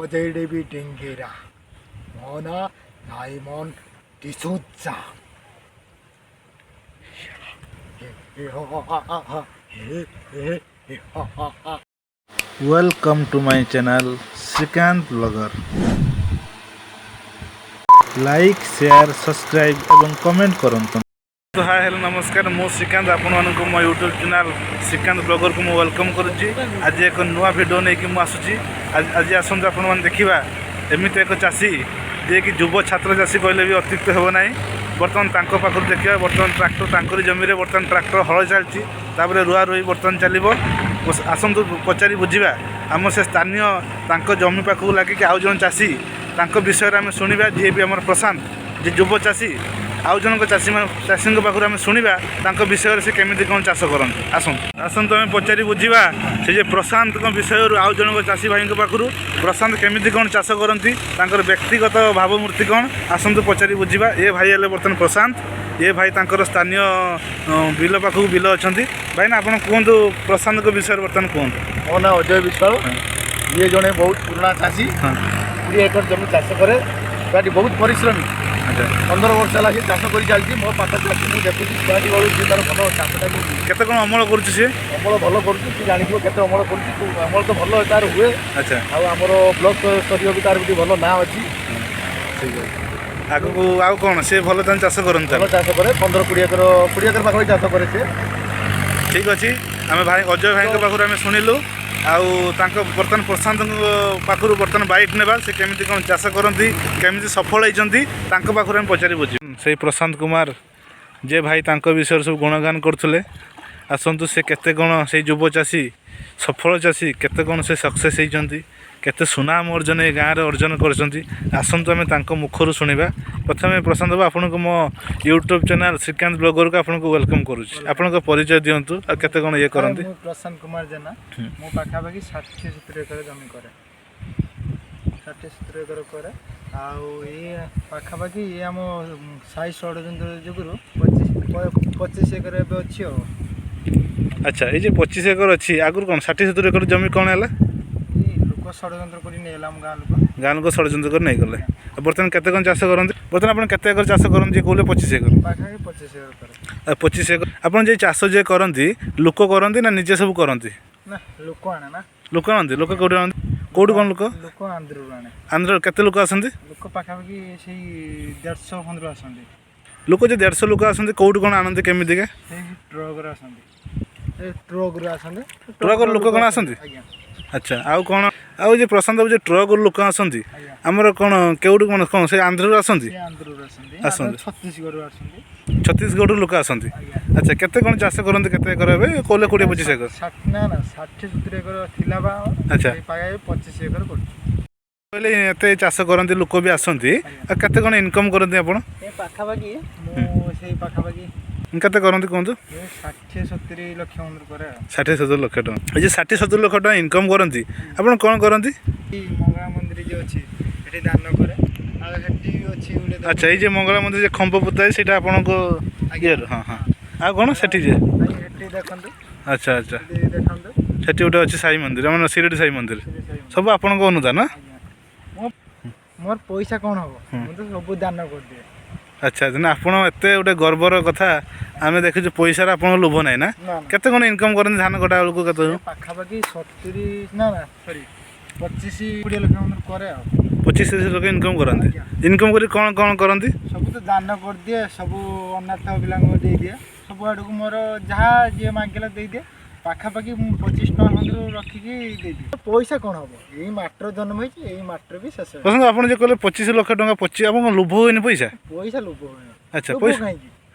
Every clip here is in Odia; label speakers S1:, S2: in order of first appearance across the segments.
S1: ବଜେଇଦେବି ଡିଙ୍ଗିରା। ମୋ ନାଁ Simon D'Souza.
S2: Welcome to my channel Srikanth Blogger। Like, share, subscribe ଏବଂ କମେଣ୍ଟ କରନ୍ତୁ। ହାଏ, ହ୍ୟାଲୋ, ନମସ୍କାର। ମୁଁ ଶ୍ରୀକାନ୍ତ, ଆପଣମାନଙ୍କୁ ମୋ ୟୁଟ୍ୟୁବ୍ ଚ୍ୟାନେଲ୍ ଶ୍ରୀକାନ୍ତ ବ୍ଲଗରକୁ ମୁଁ welcome କରୁଛି। ଆଜି ଏକ ନୂଆ ଭିଡ଼ିଓ ନେଇକି ମୁଁ ଆସୁଛି। ଆଜି ଆସନ୍ତୁ ଆପଣମାନେ ଦେଖିବା ଏମିତି ଏକ ଚାଷୀ, ଯିଏକି ଯୁବ ଛାତ୍ର ଚାଷୀ କହିଲେ ବି ଅତ୍ୟୁକ୍ତି ହେବ ନାହିଁ। ବର୍ତ୍ତମାନ ତାଙ୍କ ପାଖରୁ ଦେଖିବା। ବର୍ତ୍ତମାନ ଟ୍ରାକ୍ଟର ତାଙ୍କରି ଜମିରେ ବର୍ତ୍ତମାନ ଟ୍ରାକ୍ଟର ହଳ ଚାଲିଛି, ତାପରେ ରୁଆ ରୁଇ ବର୍ତ୍ତମାନ ଚାଲିବ। ଆସନ୍ତୁ ପଚାରି ବୁଝିବା ଆମ ସେ ସ୍ଥାନୀୟ ତାଙ୍କ ଜମି ପାଖକୁ ଲାଗିକି ଆଉ ଜଣେ ଚାଷୀ, ତାଙ୍କ ବିଷୟରେ ଆମେ ଶୁଣିବା, ଯିଏ ବି ଆମର ପ୍ରଶାନ୍ତ, ଯେ ଯୁବ ଚାଷୀ। ଆଉ ଜଣଙ୍କ ଚାଷୀଙ୍କ ପାଖରୁ ଆମେ ଶୁଣିବା ତାଙ୍କ ବିଷୟରେ, ସେ କେମିତି କ'ଣ ଚାଷ କରନ୍ତି। ଆସନ୍ତୁ, ଆସନ୍ତୁ, ଆମେ ପଚାରି ବୁଝିବା ସେ ଯେ ପ୍ରଶାନ୍ତଙ୍କ ବିଷୟରୁ, ଆଉ ଜଣଙ୍କ ଚାଷୀ ଭାଇଙ୍କ ପାଖରୁ, ପ୍ରଶାନ୍ତ କେମିତି କ'ଣ ଚାଷ କରନ୍ତି, ତାଙ୍କର ବ୍ୟକ୍ତିଗତ ଭାବମୂର୍ତ୍ତି କ'ଣ। ଆସନ୍ତୁ ପଚାରି ବୁଝିବା। ଏ ଭାଇ ହେଲେ ବର୍ତ୍ତମାନ ପ୍ରଶାନ୍ତ। ଏ ଭାଇ ତାଙ୍କର ସ୍ଥାନୀୟ ବିଲ ପାଖକୁ ବିଲ ଅଛନ୍ତି। ଭାଇନା, ଆପଣ କୁହନ୍ତୁ, ପ୍ରଶାନ୍ତଙ୍କ ବିଷୟରେ ବର୍ତ୍ତମାନ କୁହନ୍ତୁ।
S3: ମୋ ନାଁ ଅଜୟ ବିଶ୍ୱାଳ। ଇଏ ଜଣେ ବହୁତ ପୁରୁଣା ଚାଷୀ। 20 ଏକର ଜମି ଚାଷ କରେ। ଛୁଆଟି ବହୁତ ପରିଶ୍ରମୀ। 15 ବର୍ଷ ହେଲା ସେ ଚାଷ କରି ଚାଲିଛି। ମୋ ପାଖ ଚାଷୀ, ମୁଁ ଦେଖୁଛି ଛୁଆଟି ବେଳୁ ସିଏ ତାର ଭଲ ଚାଷଟାକୁ।
S2: କେତେ କ'ଣ ଅମଳ କରୁଛି ସିଏ?
S3: ଅମଳ ଭଲ କରୁଛି। ସେ ଜାଣିଥିବ କେତେ ଅମଳ କରୁଛି। ଅମଳ ତ ଭଲ ତାର ହୁଏ। ଆଉ ଆମର ବ୍ଲକ ସ୍ତରୀୟ ବି ତାର ଗୋଟେ ଭଲ ନାଁ ଅଛି।
S2: ଠିକ୍ ଅଛି। ଆଗକୁ ଆଉ କ'ଣ ସେ ଭଲ ତାହେଲେ ଚାଷ କରନ୍ତି?
S3: ଭଲ
S2: ତାହେଲେ
S3: ଚାଷ କରେ। 15 20 ଏକର, 20 ଏକର ପାଖାପାଖି ଚାଷ କରେ ସେ।
S2: ଠିକ୍ ଅଛି, ଆମେ ଭାଇ ଅଜୟ ଭାଇଙ୍କ ପାଖରୁ ଆମେ ଶୁଣିଲୁ। ଆଉ ତାଙ୍କ ବର୍ତ୍ତମାନ ପ୍ରଶାନ୍ତଙ୍କ ପାଖରୁ ବର୍ତ୍ତମାନ ବାଇଟ୍ ନେବା। ସେ କେମିତି କ'ଣ ଚାଷ କରନ୍ତି, କେମିତି ସଫଳ ହେଇଛନ୍ତି, ତାଙ୍କ ପାଖରୁ ଆମେ ପଚାରି ବୁଝିବୁ। ସେଇ ପ୍ରଶାନ୍ତ କୁମାର ଯେ ଭାଇ ତାଙ୍କ ବିଷୟରେ ସବୁ ଗୁଣଗାନ କରୁଥିଲେ, ଆସନ୍ତୁ ସେ କେତେ କ'ଣ, ସେଇ ଯୁବ ଚାଷୀ, ସଫଳ ଚାଷୀ, କେତେ କ'ଣ ସେ ସକ୍ସେସ୍ ହେଇଛନ୍ତି, କେତେ ସୁନାମ ଅର୍ଜନ ଏ ଗାଁରେ ଅର୍ଜନ କରିଛନ୍ତି, ଆସନ୍ତୁ ଆମେ ତାଙ୍କ ମୁଖରୁ ଶୁଣିବା। ପ୍ରଥମେ ପ୍ରଶାନ୍ତ ବାବୁ, ଆପଣଙ୍କୁ ମୋ ୟୁଟ୍ୟୁବ୍ ଚ୍ୟାନେଲ୍ ଶ୍ରୀକାନ୍ତ ବ୍ଲଗରକୁ ଆପଣଙ୍କୁ welcome କରୁଛି। ଆପଣଙ୍କ ପରିଚୟ ଦିଅନ୍ତୁ ଆଉ କେତେ କ'ଣ ଇଏ କରନ୍ତି।
S4: ମୁଁ ପ୍ରଶାନ୍ତ କୁମାର ଜେନା। ମୁଁ ପାଖାପାଖି 60-70 ଏକର ଜମି କରେ, 60-70 ଏକର କରେ। ଆଉ ଇଏ ପାଖାପାଖି ଇଏ ଆମ ସାହି ଷଡ଼ଯନ୍ତ୍ର ଯୋଗୁରୁ 25 ଏକର ଏବେ ଅଛି ଆଉ।
S2: ଆଚ୍ଛା, ଏଇ ଯେ 25 ଏକର ଅଛି, ଆଗରୁ କ'ଣ 60-70 ଏକର ଜମି କ'ଣ ହେଲା?
S4: ଏଇ ଲୋକ ଷଡ଼ଯନ୍ତ୍ର କରି ନେଇଗଲା, ଆମ ଗାଁ ଲୋକ।
S2: ଗାଁ ଲୋକ ଷଡ଼ଯନ୍ତ୍ର କରି ନେଇଗଲେ। ଆଉ ବର୍ତ୍ତମାନ କେତେ କ'ଣ ଚାଷ କରନ୍ତି? ବର୍ତ୍ତମାନ ଆପଣ କେତେ ଏକର ଚାଷ କରନ୍ତି ଯେ କହିଲେ 25 ଏକର?
S4: ପାଖାପାଖି 25 ଏକର କରେ।
S2: ଆଉ 25 ଏକର ଆପଣ ଯେ ଚାଷ ଯେ କରନ୍ତି, ଲୋକ କରନ୍ତି ନା ନିଜେ ସବୁ କରନ୍ତି?
S4: ନା, ଲୋକ ଆଣେ ନା।
S2: ଲୋକ ଆଣନ୍ତି। ଲୋକ କେଉଁଠି ଆଣନ୍ତି? କେଉଁଠୁ କ'ଣ ଲୋକ?
S4: ଲୋକ ଆନ୍ଧ୍ରରୁ ଆଣେ।
S2: ଆନ୍ଧ୍ର କେତେ ଲୋକ ଆସନ୍ତି?
S4: ଲୋକ ପାଖାପାଖି ସେଇ 150 ଖଣ୍ଡରୁ ଆସନ୍ତି।
S2: ଲୋକ ଯେ 150 ଲୋକ ଆସନ୍ତି, କେଉଁଠୁ କ'ଣ ଆଣନ୍ତି, କେମିତିକା?
S4: ସେଇ ଟ୍ରକରେ ଆସନ୍ତି, ଏ ଟ୍ରକରୁ ଆସନ୍ତି।
S2: ଟ୍ରକରୁ ଲୋକ କ'ଣ ଆସନ୍ତି?
S4: ଆଜ୍ଞା।
S2: ଆଚ୍ଛା, ଆଉ କ'ଣ, ଆଉ ଯେ ପ୍ରଶାନ୍ତ ବାବୁ, ଯେ ଟ୍ରକରୁ ଲୋକ ଆସନ୍ତି, ଆମର କ'ଣ କେଉଁଠୁ କ'ଣ କ'ଣ ସେ ଆନ୍ଧ୍ରରୁ ଆସନ୍ତି?
S4: ସେ ଆନ୍ଧ୍ରରୁ ଆସନ୍ତି।
S2: ଆସନ୍ତି।
S4: ଆନ୍ଧ୍ର, ଛତିଶଗଡ଼ରୁ ଆସନ୍ତି।
S2: ଛତିଶଗଡ଼ରୁ ଲୋକ ଆସନ୍ତି।
S4: ଆଜ୍ଞା।
S2: ଆଚ୍ଛା, କେତେ କ'ଣ ଚାଷ କରନ୍ତି? କେତେ ଏକର ଏବେ କହିଲେ? 20-25 ଏକର?
S4: ନା ନା, 60-70 ଏକର ଥିଲା ବା ଆମର। ସେଇ ପାଖାପାଖି 25 ଏକର କରୁଛୁ।
S2: କହିଲେ ଏତେ ଚାଷ କରନ୍ତି, ଲୋକ ବି ଆସନ୍ତି, ଆଉ କେତେ କ'ଣ ଇନକମ୍ କରନ୍ତି ଆପଣ?
S4: ଏ ପାଖାପାଖି ମୁଁ ସେଇ ପାଖାପାଖି
S2: କେତେ କରନ୍ତି କୁହନ୍ତୁ?
S4: ଏ 60-70 ଲକ୍ଷ ଖଣ୍ଡେ କରେ ଆଉ।
S2: 60-70 ଲକ୍ଷ ଟଙ୍କା। ଏ ଯେ 60-70 ଲକ୍ଷ ଟଙ୍କା ଇନକମ୍ କରନ୍ତି, ଆପଣ କ'ଣ କରନ୍ତି?
S4: ଏଇ ମଙ୍ଗଳା ମନ୍ଦିର ଯେ ଅଛି, ସେଠି ଦାନ କରେ। ଆଉ ସେଠି ବି ଅଛି ଗୋଟେ ଦାନ।
S2: ଆଚ୍ଛା, ଏଇ ଯେ ମଙ୍ଗଳା ମନ୍ଦିର ଯେ ଖମ୍ବ ପୋତା ହେଇଛି, ସେଇଟା ଆପଣଙ୍କ ଇଏରୁ? ହଁ, ଆଉ କ'ଣ ସେଠି ଯେ
S4: ଆଜ୍ଞା, ସେଠି ଦେଖନ୍ତୁ।
S2: ଆଚ୍ଛା ଆଚ୍ଛା
S4: ସେଠି ଦେଖନ୍ତୁ।
S2: ସେଠି ଗୋଟେ ଅଛି ସାଇ ମନ୍ଦିର, ମାନେ ଶିରିଡ଼ି ସାଇ ମନ୍ଦିର।
S4: ସେଠି ସାଇ ମନ୍ଦିର।
S2: ସବୁ ଆପଣଙ୍କ ଅନୁଦାନ?
S4: ଆଜ୍ଞା। ମୋର ପଇସା କ'ଣ ହବ? ମୁଁ ତ ସବୁ ଦାନ କରିଦିଏ।
S2: ଆଚ୍ଛା ଆଚ୍ଛା, ନା ଆପଣ ଏତେ ଗୋଟେ ଗର୍ବର କଥା ଆମେ ଦେଖୁଛୁ। ପଇସାର ଆପଣଙ୍କ ଲୋଭ ନାହିଁ ନା?
S4: ନା ନା।
S2: କେତେ କ'ଣ ଇନକମ୍ କରନ୍ତି ଧାନ କଟା ବେଳକୁ କେତେ?
S4: ଏ ପାଖାପାଖି 70, ନା ନା, ସରି, 25-20 ଲକ୍ଷ ଖଣ୍ଡେ କରେ ଆଉ।
S2: 25-30 ଲକ୍ଷ ଇନକମ୍ କରନ୍ତି?
S4: ଆଜ୍ଞା।
S2: ଇନକମ୍ କରି କ'ଣ କ'ଣ କରନ୍ତି?
S4: ସବୁ ତ ଦାନ କରିଦିଏ, ସବୁ ଅନାଥ ପିଲାଙ୍କୁ ଦେଇଦିଏ। ସବୁ ଆଡ଼କୁ ମୋର ଯାହା ଯିଏ ମାଗିଲା ଦେଇଦିଏ। ପାଖାପାଖି ମୁଁ 25 ଟଙ୍କା ଖଣ୍ଡରୁ ରଖିକି ଦେଇଦିଏ। ପଇସା କ'ଣ ହବ? ଏଇ ମାଟିର ଜନ୍ମ ହେଇଛି, ଏଇ ମାଟିରେ ବି ଶେଷ ହେବ।
S2: ପ୍ରଶାନ୍ତ, ଆପଣ ଯେ କହିଲେ 25 ଲକ୍ଷ ଟଙ୍କା, 25, ଆପଣ କ'ଣ ଲୋଭ ହୁଏନି ପଇସା?
S4: ପଇସା ଲୋଭ ହୁଏନି। ଲୋଭ
S2: ପଇସା
S4: କାହିଁକି?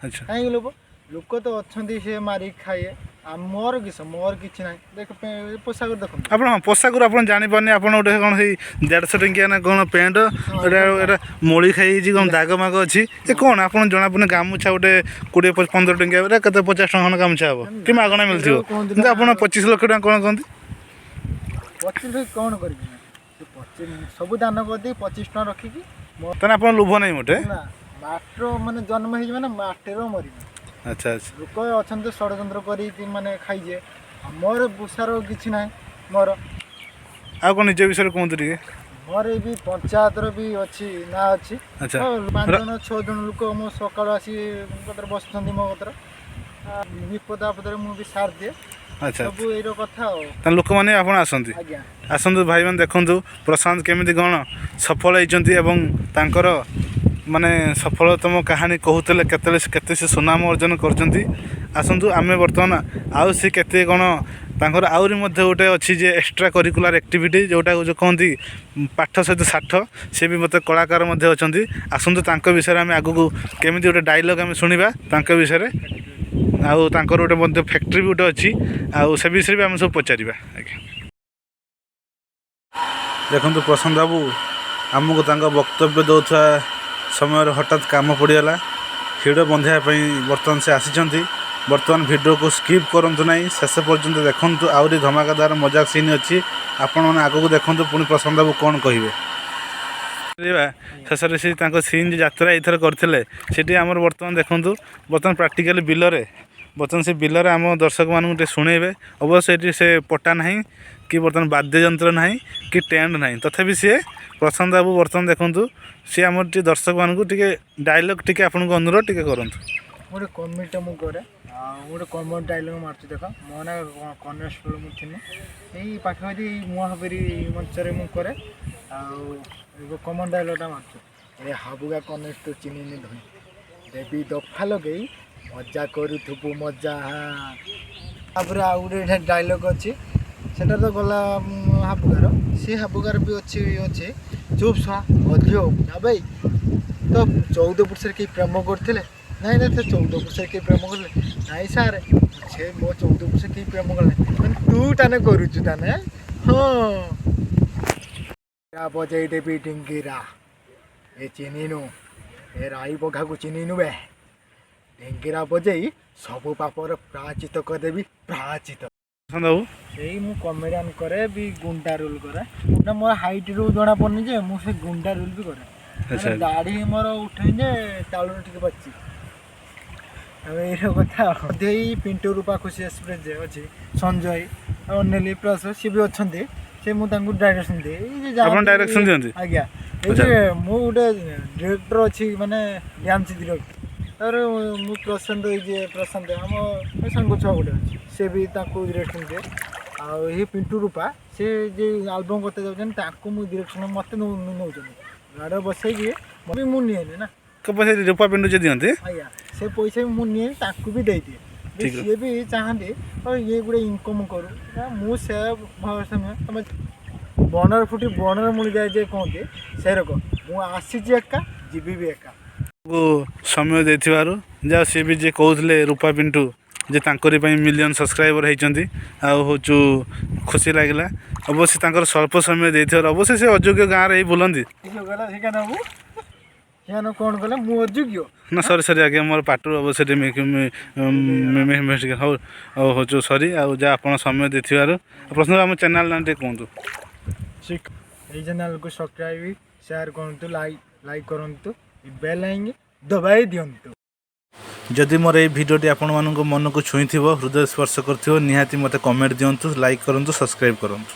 S4: କାହିଁକି ଲୋଭ? ଲୋକ ତ ଅଛନ୍ତି, ସେ ମାରିକି ଖାଇବେ। ଆଉ ମୋର କିସ? ମୋର କିଛି ନାହିଁ। ଦେଖ, ପୋଷାକ ଦେଖନ୍ତୁ।
S2: ଆପଣ, ହଁ, ପୋଷାକରୁ ଆପଣ ଜାଣିପାରୁନି। ଆପଣ ଗୋଟେ କ'ଣ ସେଇ 150 ଟଙ୍କିଆ ନା କ'ଣ ପ୍ୟାଣ୍ଟ ଏଇଟା? ଏଇଟା ମୋଳି ଖାଇଯାଇଛି, କ'ଣ ଦାଗ ମାଗ ଅଛି। ଏ କ'ଣ ଆପଣ ଜଣାପଡ଼ୁନି। ଗାମୁଛା ଗୋଟେ 20-15 ଟଙ୍କିଆ, ଏଇଟା କେତେ, 50 ଟଙ୍କା ଖଣ୍ଡେ ଗାମୁଛା ହେବ କି ମାଗଣା ମିଳିଥିବ।
S4: କୁହନ୍ତି
S2: କିନ୍ତୁ
S4: ନା।
S2: ଆପଣ 25 ଲକ୍ଷ ଟଙ୍କା କ'ଣ କହନ୍ତି?
S4: 25 ଲକ୍ଷ କ'ଣ କରିବି ମୁଁ? ସେ 25 ସବୁ ଦାନ କରିଦେଇ 25 ଟଙ୍କା ରଖିକି ମୋ
S2: ତାହେଲେ ଆପଣ ଲୋଭ ନାହିଁ ମୋଟେ?
S4: ନା, ମାଟିର ମାନେ ଜନ୍ମ ହେଇଛି ମାନେ ମାଟିର ମରିବି।
S2: ଆଚ୍ଛା ଆଚ୍ଛା
S4: ଲୋକ ଅଛନ୍ତି ଷଡ଼ଯନ୍ତ୍ର କରିକି ମାନେ ଖାଇଯିବେ। ଆଉ ମୋର ପୋଷାର କିଛି ନାହିଁ ମୋର।
S2: ଆଉ କ'ଣ ନିଜ ବିଷୟରେ କୁହନ୍ତୁ ଟିକେ।
S4: ମୋର ବି ପଞ୍ଚାୟତର ବି ଅଛି, ନାଁ ଅଛି। ହଁ, 5 ଜଣ 6 ଜଣ ଲୋକ ମୋ ସକାଳୁ ଆସି କତିରେ ବସୁଛନ୍ତି ମୋ କତିରେ। ବିପଦ ଆପଦରେ ମୁଁ ବି ସାଥ ଦିଏ। ସବୁ ଏଇର କଥା ଆଉ।
S2: ତାହେଲେ ଲୋକମାନେ ଆପଣ ଆସନ୍ତି?
S4: ଆଜ୍ଞା।
S2: ଆସନ୍ତୁ ଭାଇମାନେ, ଦେଖନ୍ତୁ ପ୍ରଶାନ୍ତ କେମିତି କ'ଣ ସଫଳ ହେଇଛନ୍ତି ଏବଂ ତାଙ୍କର ମାନେ ସଫଳତମ କାହାଣୀ କହୁଥିଲେ କେତେବେଳେ କେତେ ସେ ସୁନାମ ଅର୍ଜନ କରିଛନ୍ତି। ଆସନ୍ତୁ ଆମେ ବର୍ତ୍ତମାନ ଆଉ ସେ କେତେ କ'ଣ ତାଙ୍କର ଆହୁରି ମଧ୍ୟ ଗୋଟେ ଅଛି ଯେ ଏକ୍ସଟ୍ରା କରିକୁଲାର ଆକ୍ଟିଭିଟି, ଯେଉଁଟାକୁ ଯେଉଁ କହନ୍ତି ପାଠ ସହିତ ସାଠ, ସେ ବି ମୋତେ କଳାକାର ମଧ୍ୟ ଅଛନ୍ତି। ଆସନ୍ତୁ ତାଙ୍କ ବିଷୟରେ ଆମେ ଆଗକୁ କେମିତି ଗୋଟେ ଡାଇଲଗ୍ ଆମେ ଶୁଣିବା ତାଙ୍କ ବିଷୟରେ, ଆଉ ତାଙ୍କର ଗୋଟେ ମଧ୍ୟ ଫ୍ୟାକ୍ଟ୍ରି ବି ଗୋଟେ ଅଛି, ଆଉ ସେ ବିଷୟରେ ବି ଆମେ ସବୁ ପଚାରିବା। ଆଜ୍ଞା, ଦେଖନ୍ତୁ ପ୍ରଶାନ୍ତ ବାବୁ ଆମକୁ ତାଙ୍କ ବକ୍ତବ୍ୟ ଦେଉଥିବା ସମୟରେ ହଠାତ୍ କାମ ପଡ଼ିଗଲା। ହିଡ଼ ବନ୍ଧାଇବା ପାଇଁ ବର୍ତ୍ତମାନ ସେ ଆସିଛନ୍ତି। ବର୍ତ୍ତମାନ ଭିଡ଼ିଓକୁ ସ୍କିପ୍ କରନ୍ତୁ ନାହିଁ, ଶେଷ ପର୍ଯ୍ୟନ୍ତ ଦେଖନ୍ତୁ। ଆହୁରି ଧମାକାଦାର ମଜା ସିନ୍ ଅଛି, ଆପଣମାନେ ଆଗକୁ ଦେଖନ୍ତୁ। ପୁଣି ପ୍ରଶାନ୍ତ ବାବୁ କ'ଣ କହିବେ କରିବା। ଶେଷରେ ସେ ତାଙ୍କ ସିନ୍ ଯେଉଁ ଯାତ୍ରା ଏଇଥର କରିଥିଲେ, ସେଠି ଆମର ବର୍ତ୍ତମାନ ଦେଖନ୍ତୁ, ବର୍ତ୍ତମାନ ପ୍ରାକ୍ଟିକାଲି ବିଲରେ, ବର୍ତ୍ତମାନ ସେ ବିଲରେ ଆମ ଦର୍ଶକମାନଙ୍କୁ ଟିକେ ଶୁଣେଇବେ। ଅବଶ୍ୟ ଏଠି ସେ ପଟା ନାହିଁ କି ବର୍ତ୍ତମାନ ବାଦ୍ୟଯନ୍ତ୍ର ନାହିଁ କି ଟେଣ୍ଟ ନାହିଁ, ତଥାପି ସିଏ ପ୍ରଶାନ୍ତ ବାବୁ ବର୍ତ୍ତମାନ ଦେଖନ୍ତୁ, ସିଏ ଆମର ଟିକେ ଦର୍ଶକମାନଙ୍କୁ ଟିକେ ଡାଇଲଗ୍ ଟିକେ ଆପଣଙ୍କୁ ଅନୁରୋଧ ଟିକେ କରନ୍ତୁ।
S4: ଗୋଟେ କମିଟିଟା ମୁଁ କରେ ଆଉ ଗୋଟେ କମନ ଡାଇଲଗ୍ ମାରୁଛି ଦେଖ। ମୋ ନାଁ କନେଷ୍ଟବଳ ମୁଁ ଥିଲି ଏଇ ପାଖାପାଖି ଏଇ ମହାବୀର ମଞ୍ଚରେ ମୁଁ କରେ, ଆଉ କମନ ଡାଇଲଗ୍ଟା ମାରୁଛି।
S1: ଏ ହାବୁଗା କନେଷ୍ଟ ଚିହ୍ନିନି ଧୋଇ ଦେବି ଦଫା ଲଗେଇ ମଜା କରୁଥିବୁ ମଜା।
S4: ତାପରେ ଆଉ ଗୋଟେ ଡାଇଲଗ୍ ଅଛି, ସେଟା ତ ଗଲା ହାବୁଗାର, ସେ ହାବୁଗାର ବି ଅଛି ଅଛି ଚୁପ୍ ଶୁଆ ଅଧିକ ନା ଭାଇ ତ 14 ପୁରୁଷରେ କେହି ପ୍ରେମ କରିଥିଲେ ନାଇଁ ନାଇଁ, ସେ 14 ପୁରୁଷରେ କେହି ପ୍ରେମ କରିଥିଲେ ନାଇଁ ସାର୍, ସେ ମୋ 14 ପୁରୁଷ କେହି ପ୍ରେମ କଲେ ମାନେ ତୁ ତାନେ କରୁଛୁ ତାନେ। ହଁ।
S1: ବଜେଇ ଦେବି ଡିଙ୍ଗିରା, ଏ ଚିହ୍ନିନୁ, ଏ ରାଇ ବଘାକୁ ଚିହ୍ନିନୁ ବେ? ଡିଙ୍ଗିରା ବଜେଇ ସବୁ ପାପର ପ୍ରାୟଶ୍ଚିତ କରିଦେବି, ପ୍ରାୟଶ୍ଚିତ।
S2: ପ୍ରଶାନ୍ତ ବାବୁ,
S4: ସେଇ ମୁଁ କମେଡ଼ିଆନ୍ କରେ ବି, ଗୁଣ୍ଡା ରୋଲ୍ କରେ ନା, ମୋର ହାଇଟ୍ରୁ ଜଣା ପଡ଼ୁନି ଯେ ମୁଁ ସେ ଗୁଣ୍ଡା ରୋଲ୍ ବି କରେ। ମାନେ ଦାଢ଼ି ମୋର ଉଠେନି ଯେ ତାଳୁରୁ ଟିକେ ବସିଛି। ଆଉ ଏଇର କଥା ଆଉ ଏଇ ପିଣ୍ଟୁ ରୂପା ଖୁସି ଏକ୍ସପ୍ରେସ୍ ଯେ ଅଛି, ସଞ୍ଜୟ ଆଉ ଅନେଲି ପ୍ଲସ୍ ସିଏ ବି ଅଛନ୍ତି, ସେ ମୁଁ ତାଙ୍କୁ ଡାଇରେକ୍ସନ୍ ଦିଏ। ଏଇ ଯେ
S2: ଆପଣ
S4: ଯାଆନ୍ତି-
S2: direction ଦିଅନ୍ତି?
S4: ଆଜ୍ଞା। ଏଇ ଯେ ମୁଁ ଗୋଟେ ଡିରେକ୍ଟର ଅଛି, ମାନେ ଡ୍ୟାନ୍ସ ଡିରେକ୍ଟର। ତାପରେ ମୁଁ ପ୍ରଶାନ୍ତ, ଏଇ ଯେ ପ୍ରଶାନ୍ତ ଆମ ସାଙ୍ଗ ଛୁଆ ଗୋଟେ ଅଛି, ସେ ବି ତାଙ୍କୁ ଡିରେକ୍ସନ୍ ଦିଏ। ଆଉ ଏଇ ପିଣ୍ଟୁ ରୂପା ସେ ଯେ ଆଲବମ୍ କରତେ ଯାଉଛନ୍ତି, ତାଙ୍କୁ ମୁଁ ଡିରେକ୍ସନ୍ ମୋତେ ନେଉଛନ୍ତି ଗାଡ଼ିରେ ବସେଇକି ବି ମୁଁ ନିଏନି ନା।
S2: ପଇସା ରୂପା ପିଣ୍ଡୁ ଯେ ଦିଅନ୍ତି?
S4: ଆଜ୍ଞା, ସେ ପଇସା ବି ମୁଁ ନିଏନି, ତାଙ୍କୁ ବି ଦେଇଦିଏ ବି। ସିଏ ବି ଚାହାନ୍ତି ଆଉ ଇଏ ଗୋଟେ ଇନକମ୍ କରୁ ନା, ମୁଁ ସେ ଭରସା ନୁହେଁ। ତମେ ବଣରେ ଫୁଟି ବଣରେ ମୁଳି ଯାଏ ଯେ କହନ୍ତି, ସେରକ ମୁଁ ଆସିଛି ଏକା, ଯିବି ବି ଏକା।
S2: କୁ ସମୟ ଦେଇଥିବାରୁ ଯାହା ସିଏ ବି ଯିଏ କହୁଥିଲେ ରୂପା ପିଣ୍ଟୁ ଯେ ତାଙ୍କରି ପାଇଁ ମିଲିୟନ୍ ସବସ୍କ୍ରାଇବର୍ ହେଇଛନ୍ତି, ଆଉ ହେଉଛୁ ଖୁସି ଲାଗିଲା। ଅବଶ୍ୟ ତାଙ୍କର ସ୍ୱଳ୍ପ ସମୟ ଦେଇଥିବାରୁ, ଅବଶ୍ୟ ସେ ଅଯୋଗ୍ୟ ଗାଁରେ ହେଇ ବୁଲନ୍ତି।
S4: ଗଲା ସେକାନ ମୁଁ ସେକାନ କ'ଣ କଲେ ମୁଁ ଅଯୋଗ୍ୟ
S2: ନା, ସରି ସରି ଆଜ୍ଞା, ମୋର ପାଟିରୁ ଅବଶ୍ୟ ଟିକେ ହଉ, ଆଉ ହେଉଛୁ ସରି। ଆଉ ଯାହା ଆପଣ ସମୟ ଦେଇଥିବାରୁ ପ୍ରଶ୍ନ, ଆମ ଚ୍ୟାନେଲ୍ ନାଁ ଟିକେ କୁହନ୍ତୁ।
S4: ଏଇ ଚ୍ୟାନେଲକୁ ସବସ୍କ୍ରାଇବ୍ ସେୟାର କରନ୍ତୁ, ଲାଇକ୍ ଲାଇକ୍ କରନ୍ତୁ, ବେଲ୍ ଆଇକନ୍ ଦବାଇ ଦିଅନ୍ତୁ।
S2: ଯଦି ମୋର ଏଇ ଭିଡ଼ିଓଟି ଆପଣମାନଙ୍କ ମନକୁ ଛୁଇଁଥିବ, ହୃଦୟ ସ୍ପର୍ଶ କରିଥିବ, ନିହାତି ମୋତେ କମେଣ୍ଟ ଦିଅନ୍ତୁ, ଲାଇକ୍ କରନ୍ତୁ, ସବସ୍କ୍ରାଇବ୍ କରନ୍ତୁ।